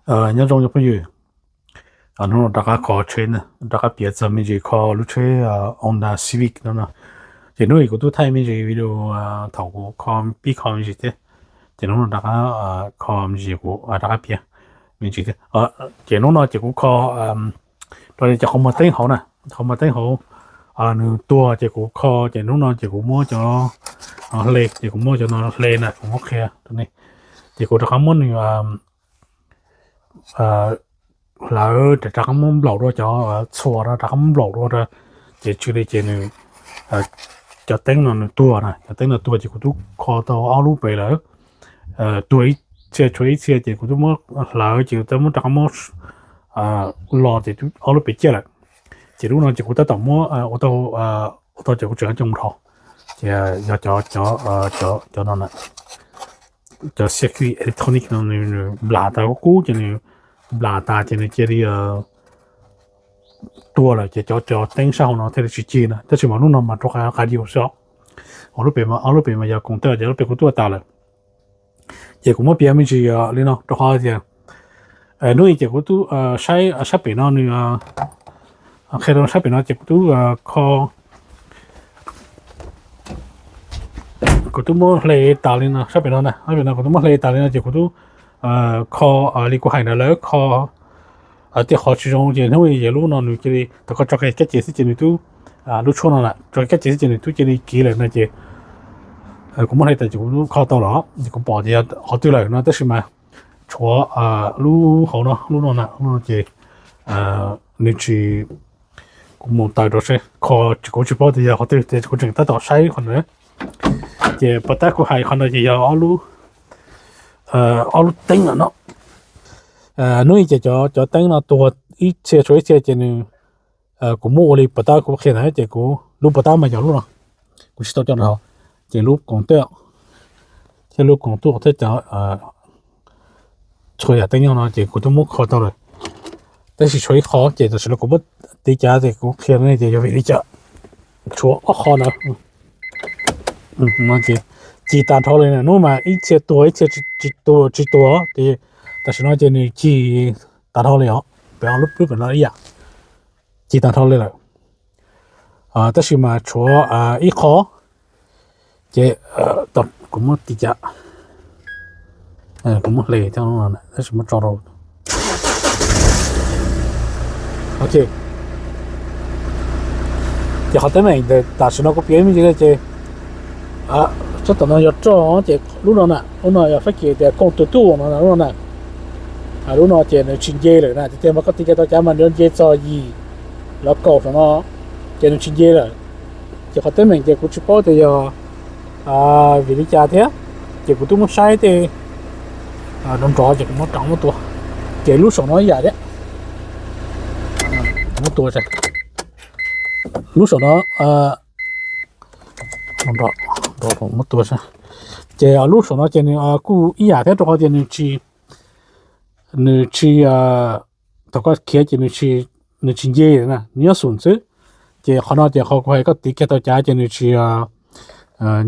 Nyob zoo cov phooj ywg, hnub no rov qab kho tsheb, rov qab piav txog me ntsis kho lub tsheb Honda Civic no no. Ces hnub no kuv twb thaij me ntsis video thaum kuv kho pib kho me ntsis thiab. Ces hnub no rov qab kho me ntsis, kuv rov qab piav me ntsis thiab. Ces hnub no ces kuv kho rau li cov qhov muag teeb hauv na, qhov muag teeb hauv nws tuag ces kuv kho, ces hnub no ces kuv muab cov hle, ces kuv muab cov no hle na, kuv muab qhia rau nej. Ces kuv rov qab muab nws hlawv, rov qab muab nplaum dua cov txhuas no, rov qab muab nplaum dua rau, ces tsis li ces nws, cov teeb no nws tuag na, cov teeb no tuag ces kuv twb kho tau ob lub pem lawm. Tuag ib txhia tshuav ib txhia ces kuv twb muab hlawv ces kuv twb muab rov qab muab los ces twb ob lub pem ciaj lawm. Ces lub no ces kuv tab tom muab ua tau, ua tau ces kuv tseem coj mus dhos. Ces yog cov, cov no, cov circuit electronic no nws nplas tas kub kub ces nws nplas tas ces nws cia li tuag lawm ces cov, cov teeb sab hauv no thiaj li tsis cig na, tab sis mas lub no mas rau qab qab diu xwb. Ob lub pem mas, ob lub pem mas yog koos tawj ces lub pem kuv tuaj tas lawm. Ces kuv muab piav me ntsis li no rau qhov tias hnub i ces kuv twb saib sab pem no nws, qhia rau sab pem no ces kuv twb kho, kuv twb muab hle tas li no, sab pem no na, sab pem no kuv twb muab hle tas li no ces kuv twb kho li kuv hais ntawd lawm, kho tej qhov tsis zoo ces hnub i ces lub no nws cia li tau koj tso kab ces xwb ces nws twb, lub tshuab no lawm tso kab ces xwb ces nws twb cia li kiv lawm no ces kuv muab hle tas ces kuv twb kho tau los ces kuv pom tias yog qhov twg lawm no tab sis mas tshuav lub hauv no, lub no na, lub no ces nws tsis, kuv mus taws rau seb, kho kuv tsis paub tias yog qhov twg tias kuv tseem tab tom saib qhov ntawd. Ces puas tab kuv hais qhov ntawd ces yog ob lub, ob lub teeb no no. Hnub i ces cov, cov teeb no tuag ib txhia tshuav ib txhia ces nws, kuv muab ua li puas tab kuv qhia ntawd ces kuv lub puas tab mas yog lub no, kuv tsis tau coj nrog, ces lub koos tawj thiab lub koos tuaj thiab cov txhua yam teeb nyob no ces kuv twb muab kho tau lawm. Tab sis tshuav ib qho ces tam sim no kuv muab tiv cav ces kuv qhia rau nej tias yog vim li cas tshuav ob qho ntawd. Ces cig tag nrho li, hnub mas ib txhia tuag ib txhia tsis tuag, ces tam sim no ces nws cig tag nrho li os, pem lub pem no ib yam, cig tag nrho li lawm. Tab sis mas tshuav ib qho, ces kuv muab tiv cav, kuv muab hle thiab tab sis muab tso rau. Ok, ces qhov teeb meem tam sim no kuv piav me ntsis ces, tsab tom no yog roj ces lub no na, lub no yog Fab Kis tias kooj tu tuj no lub no na. Lub no ces nws tsis nce lawm na, tiag tiag mas koj tiv cav tau cav mas nws nce txog yim los kaum saum no, ces nws tsis nce lawm. Ces qhov teeb meem ces kuv tsis paub tias yog vim li cas thiab, ces kuv twb muab saib tej nrov nrov ces kuv muab rov muab tua. Ces lub saum no ib yam thiab, muab tua, lub saum no, muab tua, ces lub saum no ces nws kuj ib yam thiab rau qhov tias nws tsis, nws tsis, thaum koj khiav ces nws tsis nce na, nws nyob xum xwb. Ces qhov no ces qhov kuv hais koj tiv kiag tau cav ces nws tsis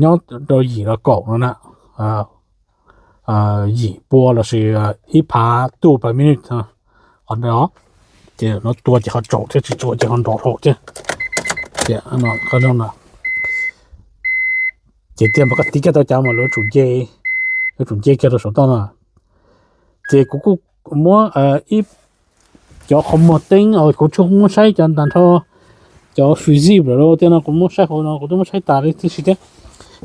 nyob rau yim los kaum no na, yim pua lossis ib phav tuj per minute, qhov ntawd. Ces no tua ces qhov tsaus thiab, tsis tua ces qhov nrov dhau thiab. Ces tiag mas koj tiv kiag tau cav mas lawv tsum nce, lawv tsum nce kiag rau saum toj no. Ces kuv kuj muab ib, cov qhov muag teeb kuv tsis muab saib cov tag nrho, cov fusible lawm tej no kuv muab saib hauv no kuv twb muab saib tas li tib si thiab.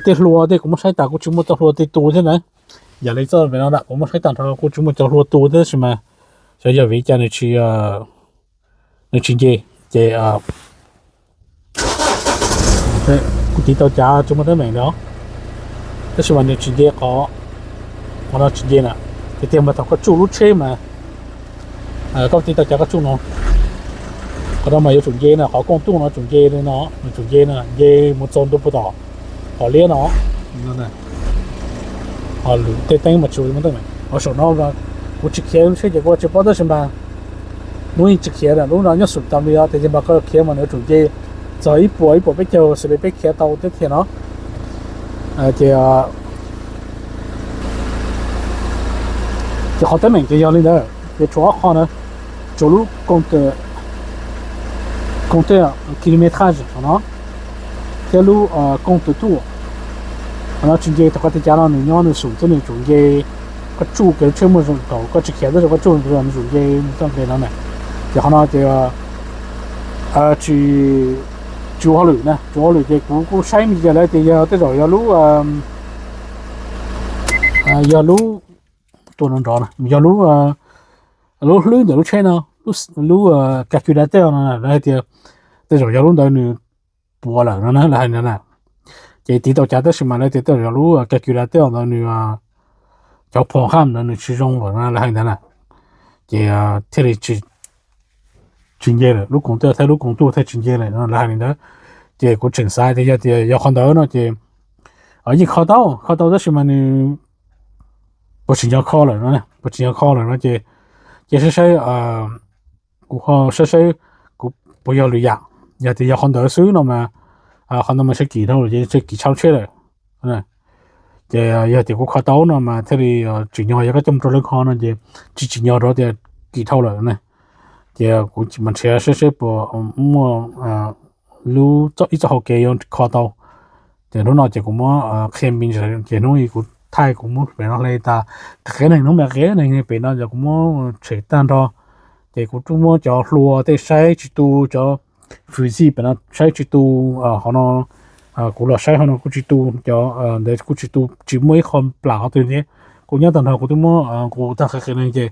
Tej hlua tej kuv muab saib tas kuv tsis muaj cov hlua tej tu thiab na. Yam li txoj pem no kuv muab saib tag nrho kuv tsis muaj cov hlua tu thiab tab sis mas xyov yog vim li cas nws tsis, nws tsis nce. Ces kuv tiv tau cav tsis muaj teeb meem li, tab sis mas nws tsis nce qhov, qhov no tsis nce na. Tiag tiag mas thaum koj tsuj lub tsheb mas koj tiv tau cav koj tsuj no, qhov no mas yuav tsum nce na, qhov kooj tuj no tsum nce li no, nws tsum nce na, nce mus txog ntua puag tom qhov liab no. Tej teeb mas tsis muaj teeb meem. Qhov saum no kuv tsis khiav lub tsheb ces kuv tsis paub tab sis mas hnub ib tsis khiav na, lub no nyob xum tas li os, tiag tiag mas koj khiav mas nws yuav tsum nce txog ib puas ib puas peb caug xws li peb khiav tau teb thiab no. Ces, ces qhov teeb meem ces yog li ntawd. Ces tshuav ob qho na, tshuav lub compteur kilométrage no thiab lub compteur tour. Qhov no tsis nce tau qhov tib cav no, nws nyob nws xum thiab nws tsuas nce koj tsuj kev tsheb muaj zoo thaum koj tsis khiav tuaj rau koj tsuj nws tsuas nce txoj npe no na. Ces qhov no ces tsis, tsis ua hauj lwm na, tsis ua hauj lwm ces kuv kuj saib me ntsis lawv tias yog tej zaum yog lub, yog lub, tua no nrov na, yog lub, lub hlwb ntawm lub tsheb no, lub calculator no lawv hais tias tej zaum yog lub ntawd nws puas lawm no na, lawv hais ntawd na. Ces tiv tau cav tab sis mas lawv tias tej zaum yog lub calculator ntawd nws, cov program ntawd nws tsis zoo lawm no, lawv hais ntawd na. Ces thiaj li tsis nce lawm, lub compteur thiab lub compteur thiaj tsis nce lawm no, lawv hais li ntawd. Ces kuv tseem xav tias yog tias yog qhov ntawd no ces yeej kho tau, kho tau tab sis mas nws puas tsim nyog kho lawm no, puas tsim nyog kho lawm no ces cia saib saib, kuv ho saib saib kuv puas yog lwm yam. Yog tias yog qhov ntawd xwb no mas qhov ntawd mas saib kim dhau lawm ces saib kim tshaj tsheb lawm. Ces yog tias kuv kho tau no mas thiaj li tsim nyog, yog koj coj mus rau lawv kho no ces tsis tsim nyog rau tias kim dhau lawm na. Ces kuv mam nrhiav saib saib puas muaj lub, ib txoj hau kev yuav kho tau. Ces hnub no ces kuv muab qhia me ntsis, ces hnub kuv thaij kuv muab pem no hle tas, qias qias neeg, hnub mas qias neeg pem no ces kuv muab tshem tag nrho. Ces kuv twb muab cov hlua tej saib tsis tu, cov fusibles pem no saib tsis tu, qhov no kuv los saib qhov no kuj tsis tu, cov ntawd kuj tsis tu, tsis muaj ib qho plam qhov twg thiab. Kuv nyob tag nrho kuv twb muab nqus tag qias qias neeg ces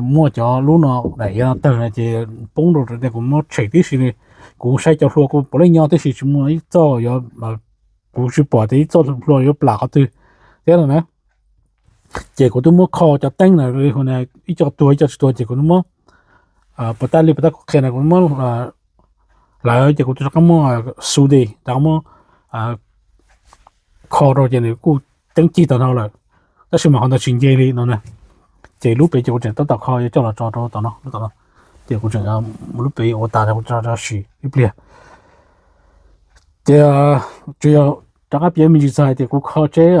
muaj cov lub no daim no tawg no ces poob rau tias kuv muab tshem tib si li. Kuv saib cov hlua kuj puav leej nyob tib si, tsis muaj ib txoj yuav, kuv tsis pom tias ib txoj hlua yuav plam qhov twg thiab no na. Ces kuv twb muab kho cov teeb na, ib co tuag ib co tsis tuag ces kuv twb muab, puas tab li puas tab kuv qhia na, kuv muab hlawv ces kuv twb rov qab muab xu di rov qab muab kho rau ces nws kuj teeb cig tau no lawm. Tab sis mas qhov ntawd tsis nce li no na. Ces lub pem ces kuv tseem tab tom kho yuav coj los tso rau tom no, lub tom no. Ces kuv tseem, lub pem ua tas kuv tso tso sim ib pliag. Ces tsuas yog rov qab piav me ntsis txog hais tias kuv kho tsheb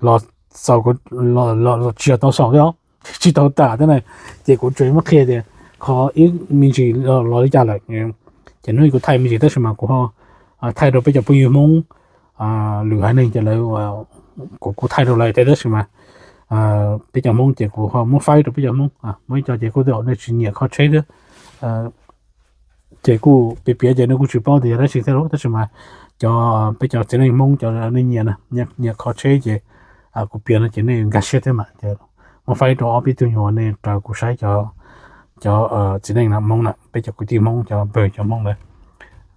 los xaus, los tsis yog tau xaus thiab, tsis tau tas thiab na. Ces kuv tsuas muab qhia tias kho ib me ntsis los li cas lawm. Ces hnub kuv thaij me ntsis tab sis mas kuv ho thaij rau peb cov phooj ywg Hmoob lwm haiv neeg ces lawv, kuv kuj thaij rau lawv thiab tab sis mas peb cov Hmoob ces kuv ho muab faib rau peb cov Hmoob, muaj ib co ces kuj tej zaum nej tsis nyiam kho tsheb thiab. Ces kuj piav piav ces nej kuj tsis paub tias yog dab tsi thiab lauj, tab sis mas cov, peb cov txiv neej Hmoob cov nej nyiam, nyiam kho tsheb ces kuv piav no ces nej nkag siab thiab mas. Muab faib rau ob peb tug nyuam nej raws kuv saib cov, cov txiv neej Hmoob na, peb cov kwv tij Hmoob, cov npawg cov Hmoob ntawd.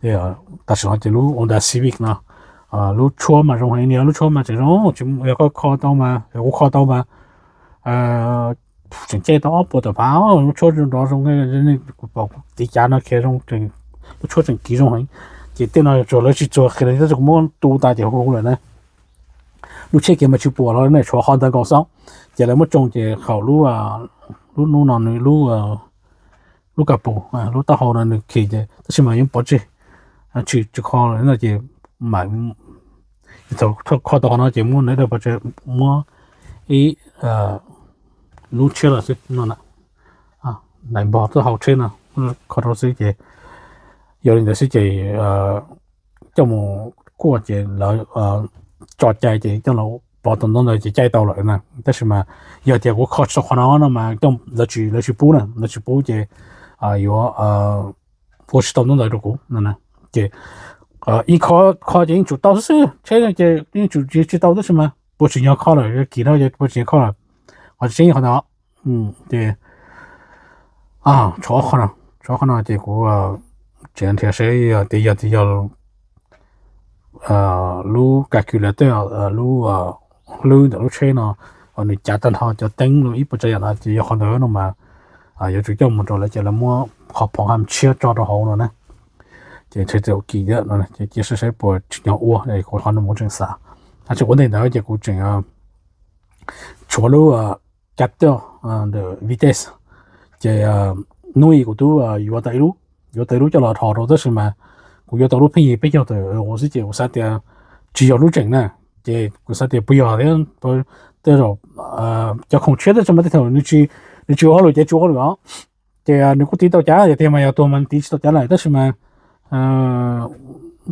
Tam sim no ces lub Honda Civic no lub tshuab mas zoo heev li, lub tshuab mas tseem zoo, yog koj kho tau mas, yog kuv kho tau mas tseem caij tau ob puas tawm phav, lub tshuab nrov zoo. Kuv pom kuv tiv cav no khiav zoo, lub tshuab tseem kiv zoo heev. Ces tej no tsuas lawv tsis txuag qhia tab sis kuv muab tu tas ces hu lawm na. Lub tsheb kiag mas tsis puas los ne, tshuav qhov ntawd nkaus xwb. Ces lawv muab tsoo ces khaum lub, lub hnub no nws lub, lub ka pus, lub taub hau no nws khi ces tab sis mas yeej pov tseg, tsis tsis kho no ces mam, thaum kho tau qhov no ces muab nws dawj pov tseg, muab ib lub tshiab los xwb no na, daim npog taub hau tsheb no kho rau xwb ces yog li ntawd xwb ces coj mus kuaj ces lawv tso cai ces coj los pov tau ntaub ntawd ces caij tau lawm na. Tab sis mas yog tias kuv kho tsis tau qhov no no mas lawv tsis, lawv tsis pub na, lawv tsis pub ces yuav ua tsis tau ntaub ntawd rau kuv no. Ces ib kho, kho ces yeej tsum tau xwb xwb, tsheb ces yeej tsum tsis tau tab sis mas puas tsim nyog kho lawm, kim dhau ces puas tsim nyog kho lawm. Qhov tseeb qhov ntawd ces tshuav qhov no, tshuav qhov no ces kuv tseem nrhiav saib tias yog tias yog lub ka kis la tej, lub hlwb ntawm lub tsheb no nws cav tag nrho cov teeb los ib puas tsav yam no ces yog qhov ntawd no mas yuav tsum coj mus rau lawv ces lawv muab qhov phom ham tshiab tso rau hauv no na. Ces ntshe txawm kim thiab no ces cia saib saib puas tsim nyog ua, kuv qhov no kuv tseem xav. Tab sis ua ntej ntawd ces kuv tseem tshuav lub ka tej ntawm Vitesse. Ces hnub ib kuv twb yuav tau ib lub, yuav tau ib lub coj los dhos rau tab sis mas kuv yuav tau lub pheej yig peb caug tawm xwb ces kuv xav tias tsis yog lub tseem na. Ces kuv xav tias puas yog thiab, tej zaum cov khoom tshiab tab sis mas tej thaum nws tsis ua hauj lwm ces tsis ua hauj lwm os. Ces nws kuj tiv tau cav tiag tiag mas yog tuag mas tiv tsis tau cav lawm tab sis mas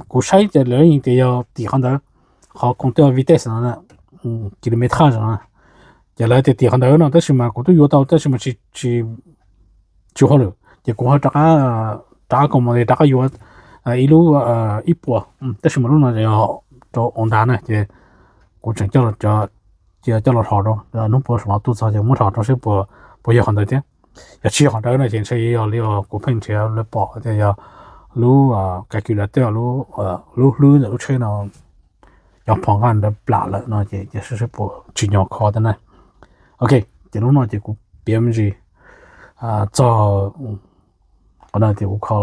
kuv saib ces lawv yeej tias yog tim qhov ntawd, qhov khoom tej Vitesse no, kilometrage no, ces lawv tias tim qhov ntawd no tab sis mas kuv twb yuav tau tab sis mas tsis tsis ua hauj lwm ces kuv ho rov qab, rov qab kom mus rov qab yuav ib lub ib puas, tab sis mas lub no yog rau ua nrad na ces kuv tseem coj los, cia coj los rho rau, hnub puas saum no tuaj txog ces muab rho rau seb puas yog qhov ntawd thiab. Yog tsis yog qhov ntawd no ces ntshe yog li kuv pheej nrhiav lawv pom tias yog lub ka kis la tej, lub hlwb ntawm lub tsheb no cov phom nqaj ntawd plam lawm no ces cia seb puas tsim nyog kho thiab na. Ok, ces lub no ces kuv piav me ntsis txog qhov no tias kuv kho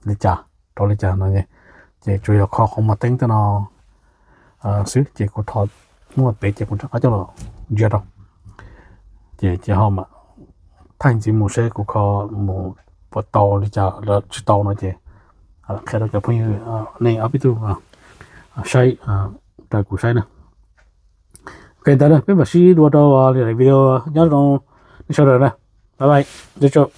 li cas rau li cas no, ces tsuas yog kho qhov muag teeb tej no xwb ces kuv thov muab pem ces kuv rov qab coj los ntsia rau. Ces ces ho mam thaij ntxiv mus seb kuv kho mus puas tau li cas los tsis tau no ces qhia rau cov phooj ywg nej ob peb tug saib, raws kuv saib na. Ok, ntawd na peb mam sib ntsib dua rau video nyob zoo nej sawv daws na. Bye bye, nyob zoo.